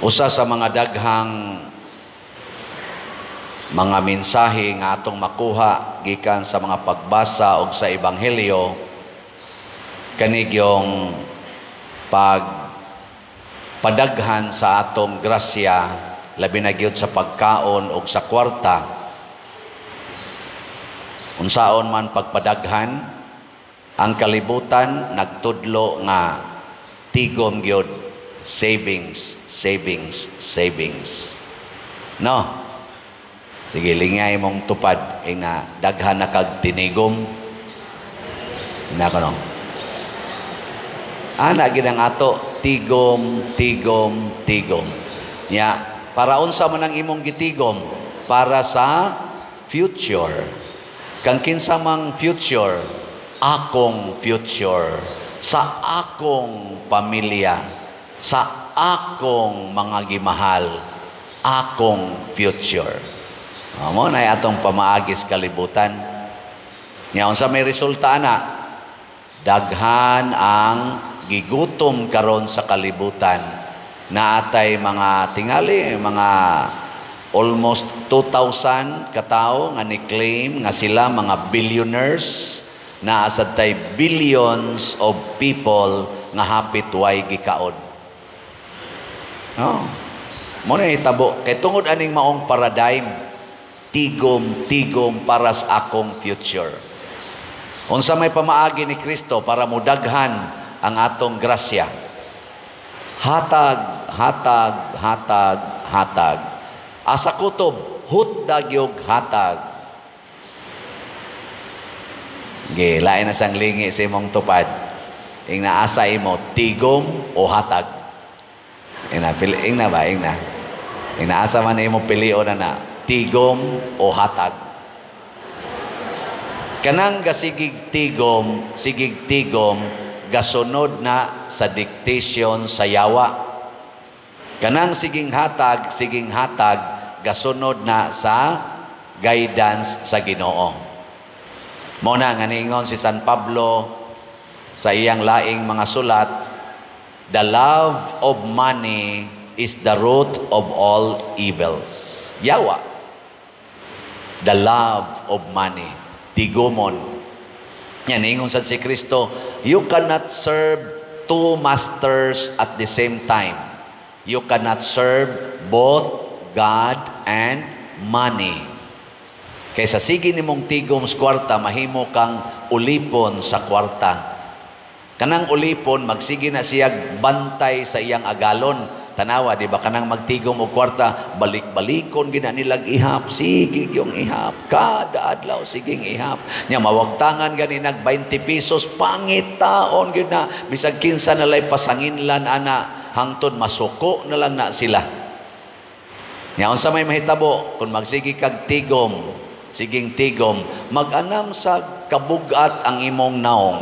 Usa sa mga daghang mga mensahe nga atong makuha gikan sa mga pagbasa og sa ebanghelyo kanigyong pag padaghan sa atong grasya, labi na gyud sa pagkaon og sa kwarta. Unsaon man pagpadaghan? Ang kalibutan nagtudlo nga tigom gyud, savings, savings, savings, no? Sige, lingay mong tupad nga daghan na kag tinigom na kono. Ana gid ang ato, tigom, tigom, tigom. Nya para unsa man ang imong gitigom? Para sa future. Kang kinsa mang future? Akong future, sa akong pamilya, sa akong mga gimahal, akong future. Mo na atong pamaagis kalibutan. Nya unsa may resulta ana? Daghan ang gigutom karon sa kalibutan. Naatay mga tingali, mga almost 2,000 katao nga ni-claim nga sila mga billionaires. Naa sad tay billions of people nga hapit way gikaon. Oh. Mo na hitabo kay tungod aning maong paradigm, tigom, tigom para sa akong future. Unsa may pamaagi ni Kristo para mudaghan ang atong grasya? Hatag, hatag, hatag, hatag. Asa kutob, hutdag yung hatag. Ge, lain na sang lingi sa imong tupad. Ing naasa imo, tigom o hatag? Ing na, pili, ing na ba? Ing na. Ing naasa man imo pilion na na, tigom o hatag? Kanang gasigig tigom, sigig tigom, gasunod na sa dictation sa yawa. Kanang siging hatag, gasunod na sa guidance sa Ginoo. Mao na nga niingon si San Pablo sa iyang laing mga sulat, "The love of money is the root of all evils." Yawa. The love of money. Tigomon. Yan, ingon sad si Kristo, "You cannot serve two masters at the same time. You cannot serve both God and money." Kaysa sige nimong tigom sa kwarta, mahimo kang ulipon sa kwarta. Kanang ulipon, magsige na siya bantay sa iyang agalon. Tanawa, di ba? Kanang magtigom og kwarta, balik-balikon gina nilag ihap, sige yung ihap, kada adlaw siging ihap. Nya mawagtangan gani nag 20 pesos, pangitaon gyud na bisag kinsa na lay pasanginlan ana, hangtod masuko na lang na sila. Nya unsa may mahitabo kung magsige kag tigom, siging tigom, mag-anam sa kabugat ang imong naong.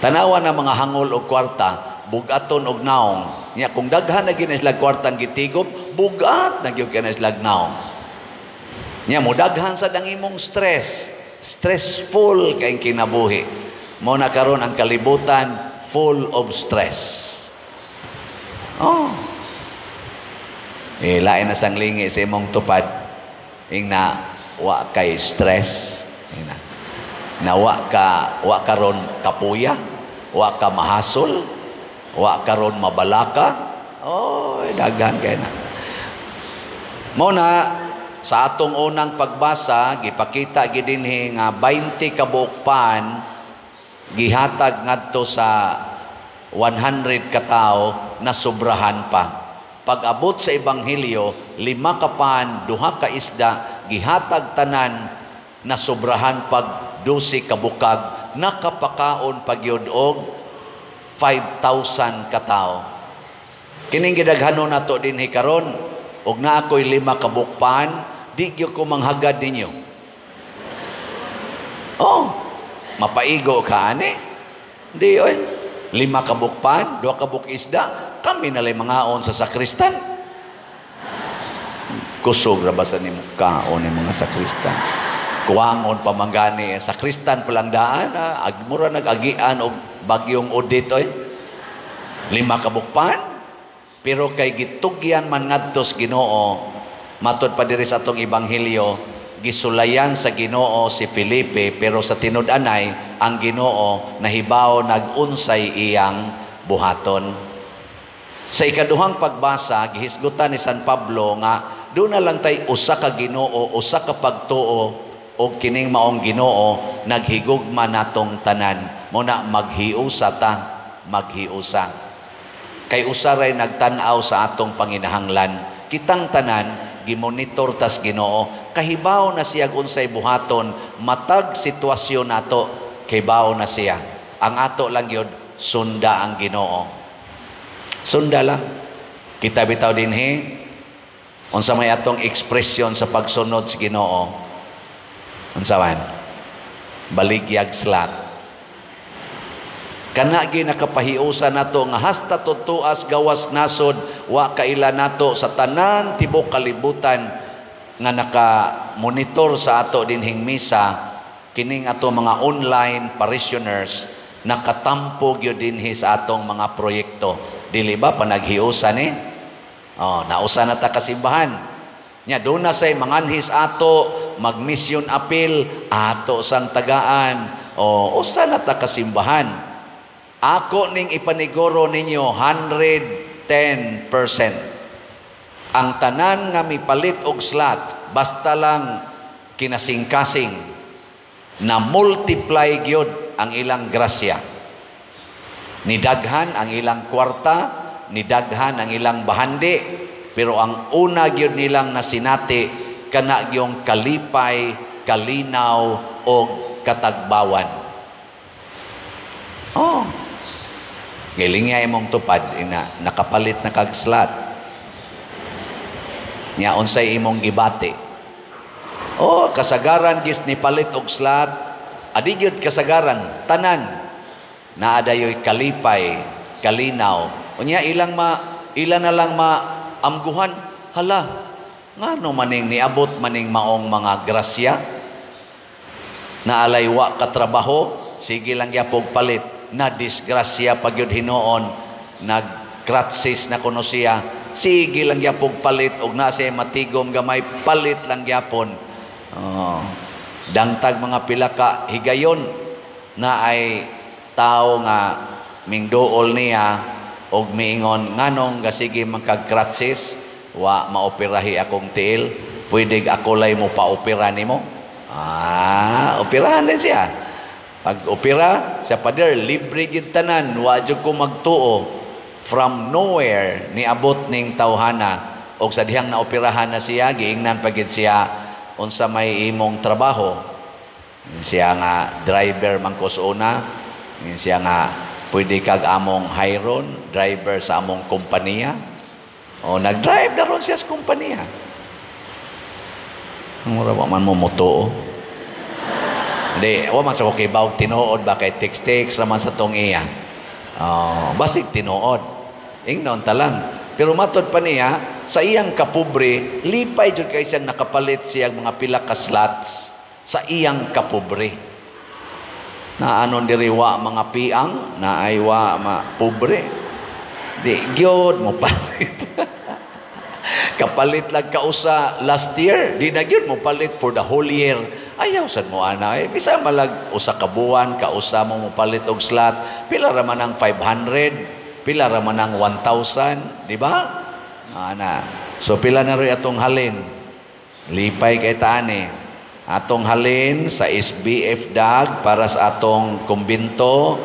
Tanawa na mga hangol og kwarta, bugaton og naong. Nya kung daghan na gyud na sila kwartang gitigom, bugat na gyud na sila naong. Nya modaghan sad ang imong stress, stressful kay kinabuhi. Mo na karon ang kalibutan full of stress. Oh. Eh, lain na sang lingi sa imong tupad. Ing na wa kay stress. Ing na. Na wa karon kapuya, wa ka mahasol, wa karon mabalaka. Oh, daghan kay na. Mo na sa atong unang pagbasa gipakita gid dinhi nga 20 ka buok pan gihatag ngadto sa 100 ka tawo na sobrahan pa. Pag-abot sa ebanghelyo, 5 ka pan, 2 ka isda gihatag tanan, na sobrahan pag 12 ka bukag, nakapakaon pagyud og 5,000 ka tawo. Kining gidaghanon nato dinhi karon, og naa ko'y 5 ka bukpan, di gyud ko manghagad ninyo. Oh, mapaigo ka ani? Di oy. 5 ka bukpan, 2 ka buk isda, kami nalay mangaon sa sakristan. Kusog ra ba sa nimo kaon ni mga sakristan? Kuwangon pa man gani sakristan palang daan, mura nag-agian og bagyong Odette oy. 5 ka bukpan. Pero kay gitugyan man ngadto sa Ginoo, matod pa diri sa atong ebanghelyo, gisulayan sa Ginoo si Felipe, pero sa tinud-anay ang Ginoo nahibaw nag-unsay iyang buhaton. Sa ikaduhang pagbasa, gihisgutan ni San Pablo nga doon na lang tay usa ka Ginoo, usa ka pagtuo, og kining maong Ginoo naghigugma natong tanan. Muna maghiusa ta, maghiusa. Kay usa ray nagtan-aw sa atong panginahanglan. Kitang tanan gimonitor tas Ginoo, kahibaw na siya unsay buhaton matag sitwasyon nato, kahibaw na siya. Ang ato lang gyud, sunda ang Ginoo. Sunda lang. Kita bitaw dinhi, unsa may atong ekspresyon sa pagsunod sa Ginoo? Unsa man? Baligyag slot. Kana gi nakapahiusa nato nga hasta tutuas gawas nasod, wa kaila nato sa tanan tibok kalibutan nga naka-monitor sa ato dinhing misa, kining ato mga online parishioners nakatampo gyud dinhi sa atong mga proyekto. Dili ba panaghiusa ni? Oh, nausa na ta kasimbahan. Nya doon na say manganhis ato, mag-mission appeal ato sang tagaan. Oh, usa na ta kasimbahan. Ako ning ipaniguro ninyo 110%. Ang tanan nga mipalit og slot, basta lang kinasingkasing, na multiply gyud ang ilang grasya. Nidaghan ang ilang kwarta, nidaghan ang ilang bahandi, pero ang una gyud nilang nasinati kana gyung kalipay, kalinaw og katagbawan. Oh. Gilingya imong tupad ina nakapalit na kag slot. Nya unsay imong gibati? Oh, kasagaran gis ni palit og slot, adi gyud kasagaran tanan naa dayoy kalipay, kalinaw. Unya ilang ma ila na lang maamguhan, hala, ngano maning niabot maning maong mga grasya? Naalay wa katrabaho, sige lang gyapog palit, na disgrasya pag yun hinuon, nagkratsis na kuno siya, sige lang gyapog palit, og na siya matigom gamay, palit lang gyapon. Oh. Dangtag mga pila ka higayon na ay tao nga mingduol niya og miingon nganong gasige magkagkratsis, wa maoperahi akong tiil, pwede ako lay mo paopera nimo. Ah, operahan din siya. Pag opera siya, "Pader, libre gid tanan, wa jud ko magtuo." From nowhere niabot ning tawhana, og sa dihang naoperahan na siya, giingnan pa gid siya, "Unsa may imong trabaho?" Siya nga, "Driver man ko sa una." Siya nga, "Pwede kag among hiron, driver sa among kompanya." O nag-drive na ron siya sa kompanya. Mura wa man mo motuo. Hindi, wa man sa ko kibaw tinuod ba, kay text-text raman sa tong iya. Oh, basig tinuod. Ingnon ta lang. Pero matod pa niya, sa iyang kapobre, lipay jud kay siyang nakapalit siya mga pila ka slots sa iyang kapobre. Na anon diri wa mga piang, na ay wa ma pobre. Di gyud mo palit. Kapalit lang kausa last year, di na gyud mo palit for the whole year. Ayaw sad mo ana eh. Bisa malag usa ka buwan, kausa mo mo palit og slot, pila ra man ang 500, pila ra man ang 1,000, di ba? Ana. So pila na rin atong halin? Lipay kay taani. Atong halin sa SBF DAG para sa atong kumbinto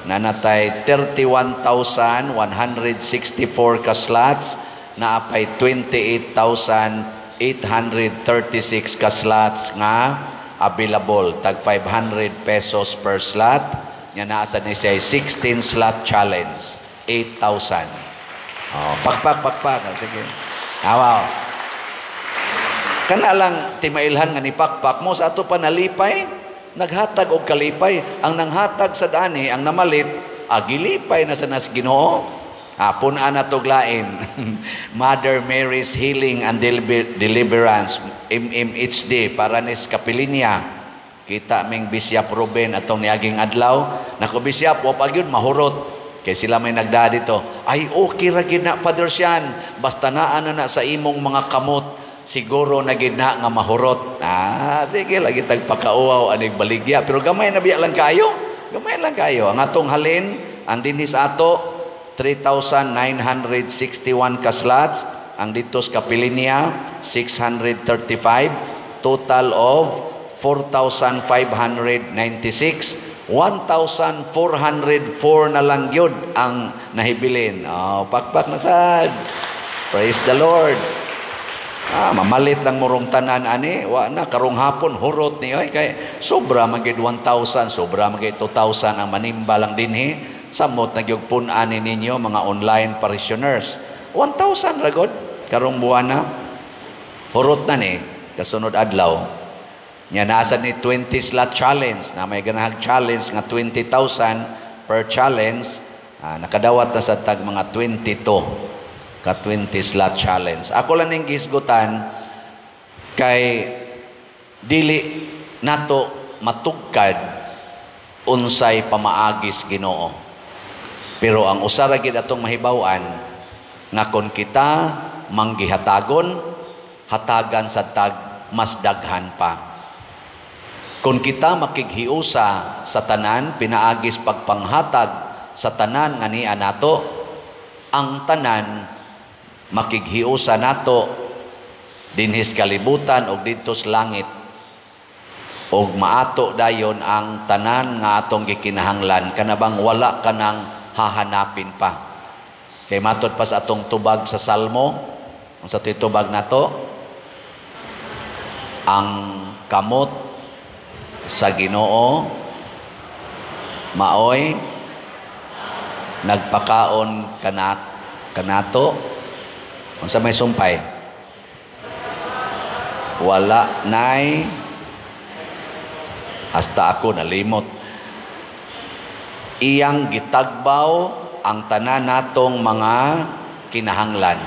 nanatay 31,164 ka slots, naapay 28,836 ka slots nga available, tag 500 pesos per slot. Nga naa sa ni siya 16 slot challenge, 8,000. Oh, pakpak, pakpak, sige. Awaw. Kana lang timailhan nga ni pakpak mo sa ato pa nalipay, naghatag og kalipay. Ang nanghatag sa dani, ang namalit, agilipay na sa nas Ginoo. Pun-an na tog lain. Mother Mary's Healing and Deliverance, MMHD, para ni Kapilinya. Kita ming Bishop Ruben atong niaging adlaw. Naku, Bishop, wa pa gyud mahurot. Kay sila may nagda dito, "Ay, okay ra gid na, Father Sean, basta naa na na sa imong mga kamot, siguro na gid na nga mahurot." Ah, sige, lagi tagpakauaw anig baligya, pero gamay na biya lang kayo. Gamay lang kayo. Ang atong halin, ang dinhi sa ato 3,961 ka slots, ang dito sa Kapilinia 635, total of 4,596. 1,404 na lang yun ang nahibilin. Oh, pakpak na sad. Praise the Lord. Ah, mamalit lang murong tanan ani, wa na karong hapon hurot ni oy, kay sobra man gid 1,000, sobra man gid 2,000 ang manimba lang dinhi. Samot na gyud pun-ani ninyo mga online parishioners. 1,000 ra gud karong buwana. Hurot na ni kasunod adlaw. Nya nasa ni 20 slot challenge na may ganahag challenge nga 20,000 per challenge, nakadawat na sa tag mga 22 ka 20 slot challenge. Ako lang ning gisgutan kay dili nato matugkad unsay pamaagis Ginoo. Pero ang usa ra gid atong mahibaw-an nga kon kita manggihatagon, hatagan sa tag mas daghan pa. Kung kita makighiusa sa tanan, pinaagis pagpanghatag sa tanan nga niya nato, ang tanan makighiusa nato dinhis kalibutan og didto sa langit, og maato dayon ang tanan nga atong gikinahanglan, kanabang wala ka nang hahanapin pa. Kay matod pa sa atong tubag sa Salmo, unsa to'y tubag nato? Ang kamot sa Ginoo maoy nagpakaon kanato. Unsa may sumpay? Wala nay, hasta ako nalimot. Iyang gitagbaw ang tanan natong mga kinahanglan.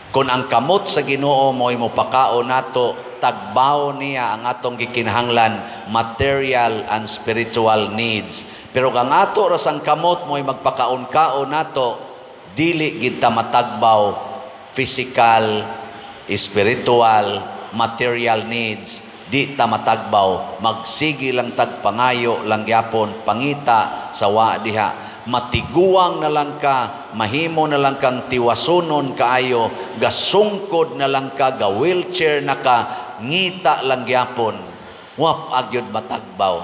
Kung ang kamot sa Ginoo mo'y mopakaon nato, tagbaw niya ang atong gikinahanglan, material and spiritual needs. Pero kung ang ato ra sang kamot mo'y magpakaon-kaon nato, dili gid ta matagbaw physical, spiritual, material needs. Di ta matagbaw, magsigi lang tagpangayo lang gyapon, pangita sa wa diha. Matiguang na lang ka, mahimo na lang kang tiwasunon kaayo, gasungkod na lang ka, ga wheelchair na ka, ngita lang gyapon, wap agyod matagbaw.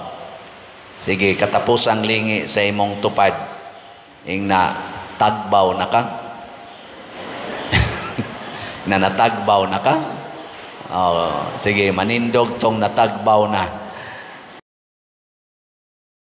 Sige, katapos ang lingi sa imong tupad, ing na tagbaw na ka? Na natagbaw na ka? Oh, sige, manindog tong natagbaw na.